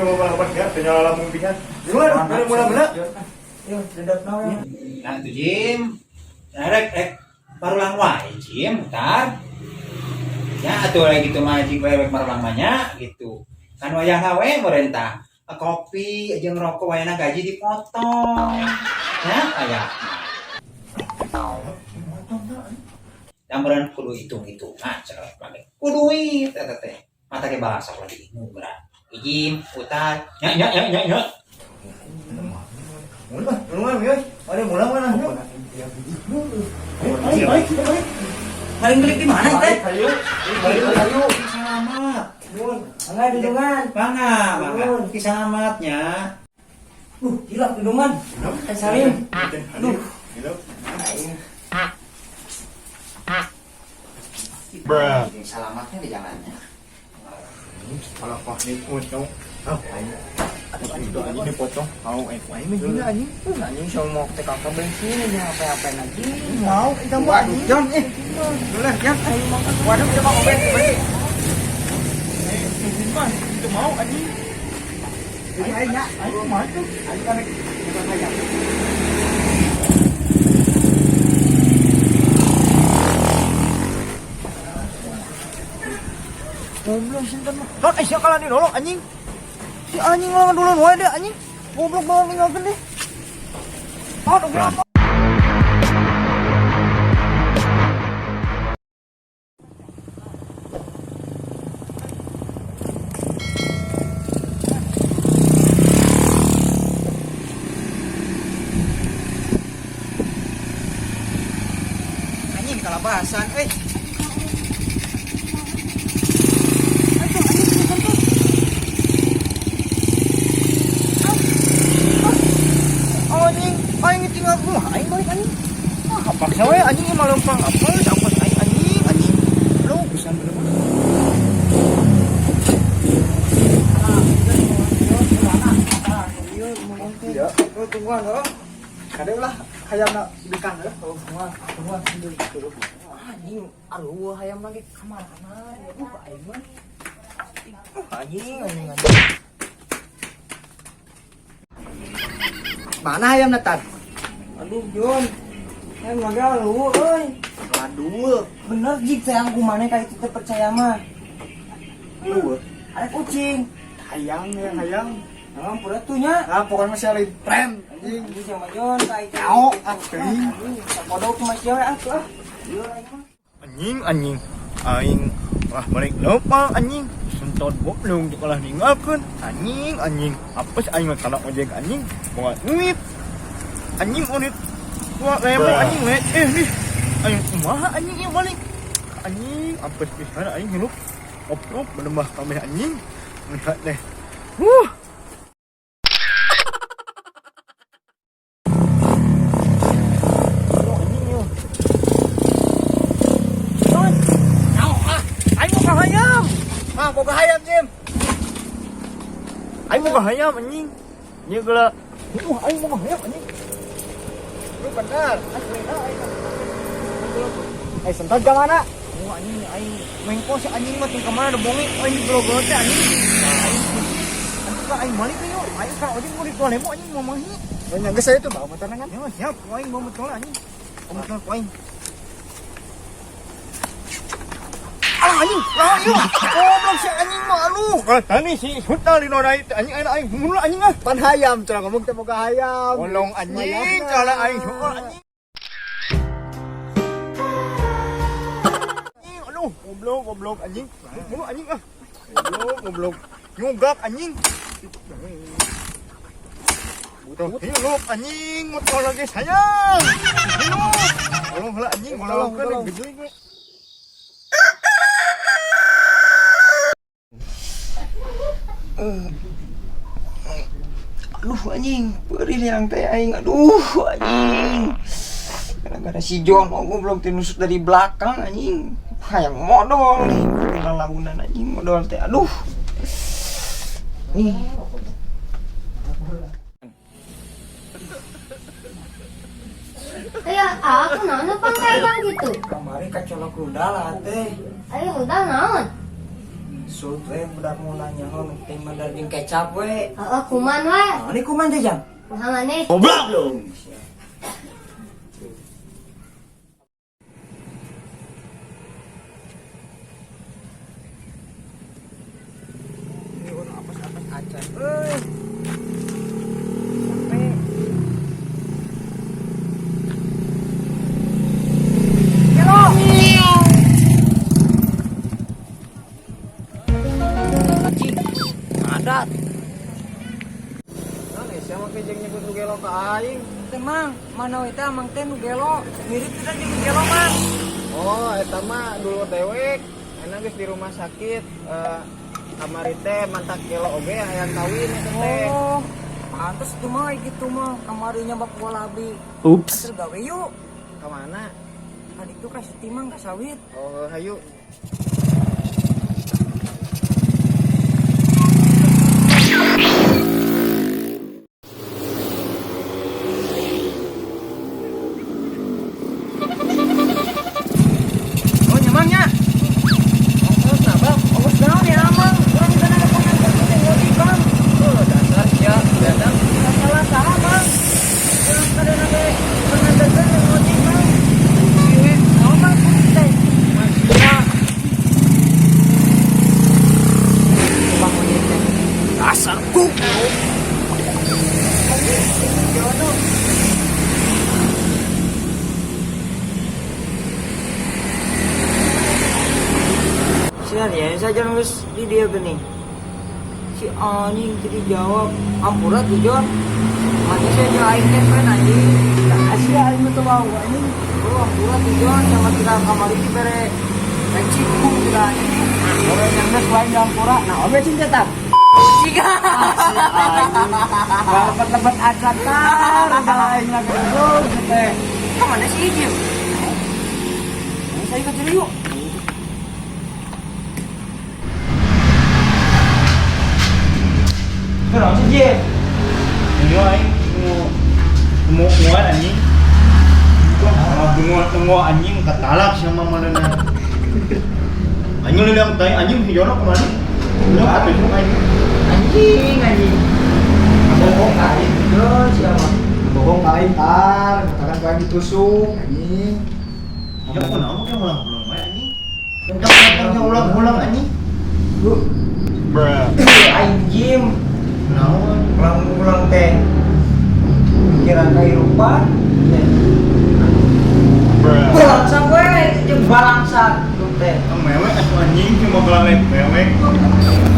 Ngomong apa ya, tanya lamun pisan. Gimana? Mana mula-mula? Yo, dedap naon. Nah, tuh Jim. Nah, rek rek marulang wae Jim, ntar. Ya atuh lagi gitu mah jing wae rek marulang mah nya gitu. Kan wayahna we merentah. Kopi jeung rokok wayahna gaji dipotong. Ya, aya. Yang meureun kudu hitung-hitungan cenah pake. Kudu duit eta teh. Mata ke bahasa lagi berat. Ijim, utar, nya nya nya nya nya. Mula, mula, mula. Ada mula mana? Ayo, balik, balik. Paling beli di mana teh? Ayo, balik, ayo. Selamat. Mangga dudungan. Mangga, mangga. Ki selamatnya. Gila dudungan. Teh Salim. Aduh. Gila. Bruh. Selamatnya di jalannya. Kalau kau ni potong. Ah, aing. Itu anjing dipotong. Mau aing aing mah gila anjing. Anjing sama mau TKK bensin aja apa-apa lagi. Mau kita mau anjing. John, eh. Boleh, ya. Waduh, kita mau ngobrol. Eh, bensin mah itu mau anjing. Jadi aing nya, Aing mah tuh. aing kan kita hayam. Goblok sinten mah. Non, eh siapa kalah nolong anjing. Si anjing lawan duluan wae deh anjing. Goblok banget ninggalkeun deh. Oh, goblok. Anjing kalabasan, eh. Anjing, aing tinggal gua, aing balik anjing. Ah, paksa we anjing mah lempang apa apa aing anjing anjing. Lu bisa bener. Ya, oh tungguan oh. Kade ulah hayamna bikang heuh. Oh, tungguan, tungguan. Anjing, aduh hayam lagi ka mana? Aing mah. Anjing, anjing, anjing. Mana hayamna tan? Aduh, Jon. Hayam lagi aduh euy. Aduh. Bener jik sayang kumane ka itu teu percaya mah. Lu Ada kucing. hayang ya hayang. Nah, pura tuh nya. Ah, pokoknya masih ada tren anjing. Anjing sama Jon ka itu. Nyao, ah, teuing. Sakodok mah sia we atuh ah. Ieu aing mah. Anjing anjing. Aing wah balik lempang anjing. Sentot goblok di kalah ninggalkeun. Anjing anjing. Apa sih aing mah kana ojek anjing? Boga duit. Anjing unit. Wah, lemo anjing we. Eh nih. Aing kumaha anjing ieu balik. Anjing apa pisan aing hirup. Goblok menembah kami anjing. Melihat deh. Huh. Anjing ieu. Nyao ah. Aing mau ka hayam. Ah, boga hayam, Jim. Aing mau ka hayam anjing. Ieu geula. Aing mau ka hayam anjing. Lu bener. Aing. Eh, sentot ka mana? Oh anjing aing mengko si anjing mah teu ka mana bongi aing di gelo teh anjing. Aing anjing ka aing balik yuk. Aing ka ojek mau ditual lemo anjing mau mahi. Oh, nya geus saya tuh bawa motorna kan. Ya siap, aing bawa motor anjing. Bawa motor ku aing. Ah anjing, ah ieu. Goblok si anjing mah aduh. Kalau tani si hutan di nodai teh anjing aing aing mulu anjing ah. Pan hayam cenah ngomong teh boga hayam. Bolong anjing kalau aing soal anjing. Anjing, aduh, goblok, goblok anjing. Mulu anjing ah. Goblok, goblok. Nyugak anjing. Butuh hirup anjing, motor lagi sayang. Hirup. Tolong heula anjing, Tolong, tolong tolong. gede we. Aduh anjing, perih liang teh aing. Aduh anjing. Gara-gara si John oh, goblok teh nusuk dari belakang anjing. Hayang modol nih. Launan anjing modol teh. Aduh. Nih. Ayo, aku naon pang kayak gitu. Kamari kacolok rudal teh. Ayo udah naon. Sud we budak mulanya ho penting mah daging kecap we. Heeh, kuman we. Nah, ini kuman teh jam. Kumaha maneh? Goblok. Ini ono apes-apes acan. Euy. Sampai. Gelo. Anjing. Adat. Nah, siapa make jeung nyebut nu gelo ka aing? Teh mang, mana we teh amang teh nu gelo. Mirip teh jeung nu gelo mang. Oh, eta mah dulu dewek. Enak geus di rumah sakit. Kamari teh mantak gelo oge hayang kawin eta teh. Oh, pantes tuh mah gitu mah kamarinya bak walabi. Ups. Hasil gawe yuk. Ka mana? Kan itu kasih timang ka sawit. Oh, hayu. Oh, nyamangnya. Oh, nabang. Oh, naon ya, Mang? Urang kana ada pengantar teh ngodi, Bang. Oh, dasar sia, datang. Salah saha, Bang. Urang kada nabe pengantar teh ngodi, Bang. Ieu, naon Bang teh? Ya. Bang ngodi teh. Dasar ku. Jono. Sebenarnya saja nulis di dia gini. Si anjing jadi jawab, ampura tuh Jon. Mana saya jeung aing teh kan anjing. Asia aing mah teu mau anjing. Oh, ampura tuh Jon sama kita kamari di bere reci kung tidak anjing. Orang yang geus lain ampura. Nah, oge cing tetap. Jika Lepet-lepet acan tar, aing lagi goblok teh. kemana sih Jim? Ini saya ke yuk. Kenapa sih, Jim? Ini aing mau mau nguan anjing. Mau bunga anjing katalak sama mana. Anjing lu yang tai anjing si Jono kemana? Lu atuh cuma anjing. Anjing, anjing. Bohong aing. Jon siapa? Bohong aing tar, katakan ku aing ditusuk anjing. Ya kunaon make ulang-ulang wae anjing. Kenapa ulang-ulang anjing? Bruh. Aing Jim. Kunaon? Ulang-ulang teh. Pikiran kehidupan. Teh. Bruh. Balangsak we, jeung balangsak teh. Mewek atuh anjing cuma kelewek mewek.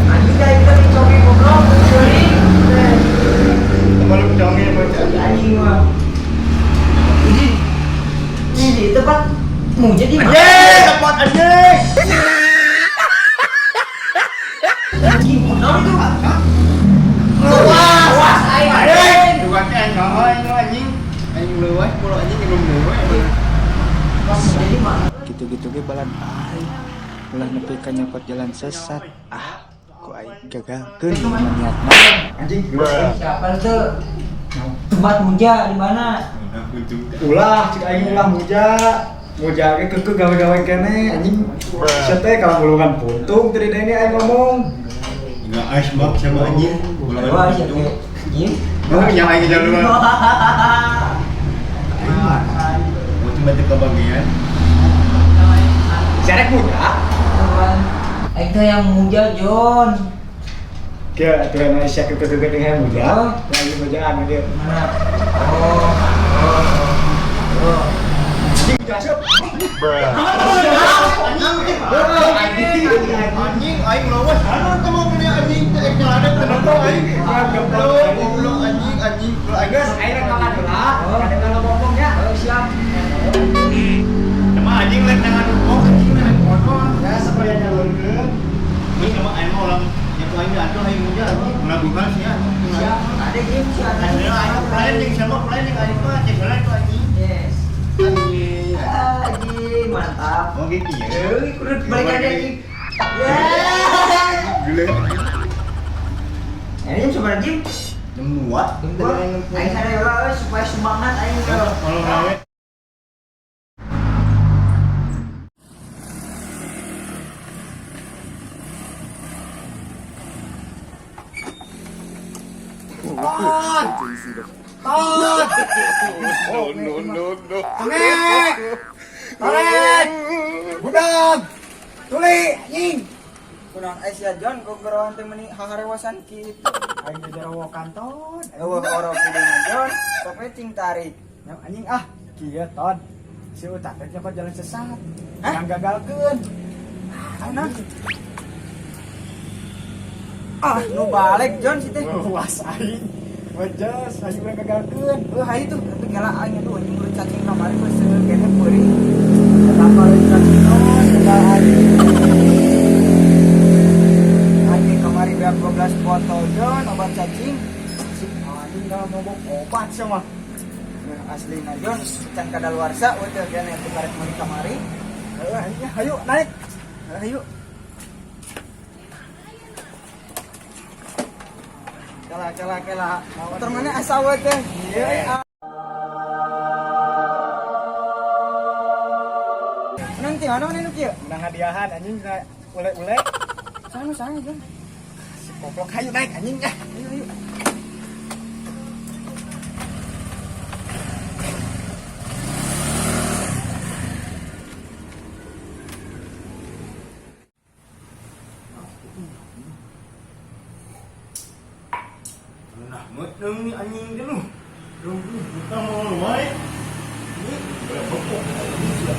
Anjing dah kita dicoki goblok, seuring. Teh. Malu conge mah. Anjing mah. Ini ini tempat mau jadi mana? Anjing, tempat anjing. Anjing, naon itu? Luas. Luas aing. Anjing, bukan teh anjing anjing. Anjing leuwih, pulau anjing minum leuwih. Jadi mana? Gitu-gitu ge balad aing. Ulah nepi ka nyokot jalan sesat. Ah, ku aing gagalkeun niatna. Anjing, Siapa tuh? Tempat muja di mana? Ulah cik aing ulah muja. Muja ge keukeuh gawe-gawe kene anjing. Sia teh kalau gulungan puntung tadi ini aing ngomong. Enggak asbak sama anjing. Wah, siapa? Jim. Oh, yang aing jaluan. Mau cuma teu kebagian. Serek muja. Aing teh yang muja John. Kia aturan sia keukeuh dengan muja. Lagi mujaan dia. Mana? Oh, oh, oh. Anjing asup. Anjing, anjing, aing lawas. Anu teu mau punya anjing teh ek nyalana teu nempo aing. Goblok, goblok anjing, anjing. Kalau aing Geus aing rek makan heula. Kadang kalau ngomong ya. Oh, siap. Sama anjing lek nangan ngomong anjing nangan konon. Ya sekalian nyalurkeun. Ini sama aing mah ulang nya ku aing atuh aing muja anjing. Melakukan sih anjing. Siap. Ada Jim, siap. Ada aing lain jeung sama lain jeung aing mah cek heula itu anjing. Yes. Anjing. Anjing, mantap. Oh gitu ya. Eh, udah balik aja anjing. Ya. Gila. Ini jam seberapa Jim? Jam 2. Jam 2. Aing sana ya euy, supaya semangat aing euy. Kalau rawe. Ton. Ton. No, no, no, no. Tongek. Toret. Budak. Tuli anjing. Kunaon ai sia John gogoroan teh meuni haharewasan kitu. Aing jarawokan Ton. Eueuh orok kudu John, sok we cing tarik. Yang anjing ah, kieu Ton. Si Utat teh nyokot jalan sesat. Hah? Yang gagalkeun. Ana. Ah, nu balik John si teh. Was aing. Wajas, aing urang gagalkeun. Heuh hayu tuh, atuh gala aing atuh anjing urut cacing kamari geus seungeuh keneh peuring. Kenapa lain cacing Ton? Gagal aing. Anjing kamari beak 12 botol John obat cacing. Si anjing kalau ngomong obat sama. Nah, aslina John can kadaluarsa we teh keneh tuh karek meuli kamari. Heuh, anjing, hayu naik. Heuh hayu. Kela kela kela. Motor mana asa we teh? Iya. Nanti mana mana nu kieu? Menang hadiahan anjing na ule-ule. Sana sana John. Si goblok hayu naik anjing ah. Ayo ayo. Nah, meutneung nih anjing teh lu. Lu bukan mau lu wae. Ini berapa anjing sia.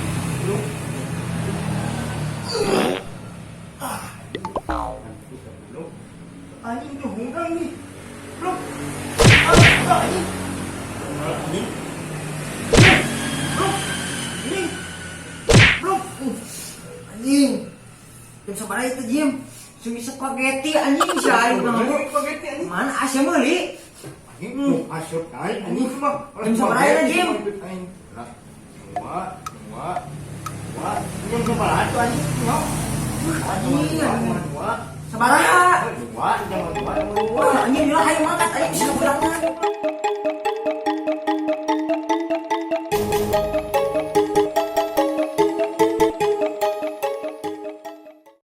Lu. Ah, lu. Anjing tuh hunggang nih. Lu. Ah, anjing. Anjing. Lu. Anjing. Lu. Anjing. Jam sabaraha itu Jim? Sing spaghetti anjing si aing mah. Spaghetti anjing. Mana asa meuli? Anjing lu asup aing anjing mah. Jam sabaraha ya, Jim? Aing. Lah, dua, dua, dua. Jam sabaraha tuh anjing? Nyok. Anjing. Dua, dua. Sabaraha? Dua, jam dua, dua. Wah, anjing lah hayu mangkat anjing bisa kurangan.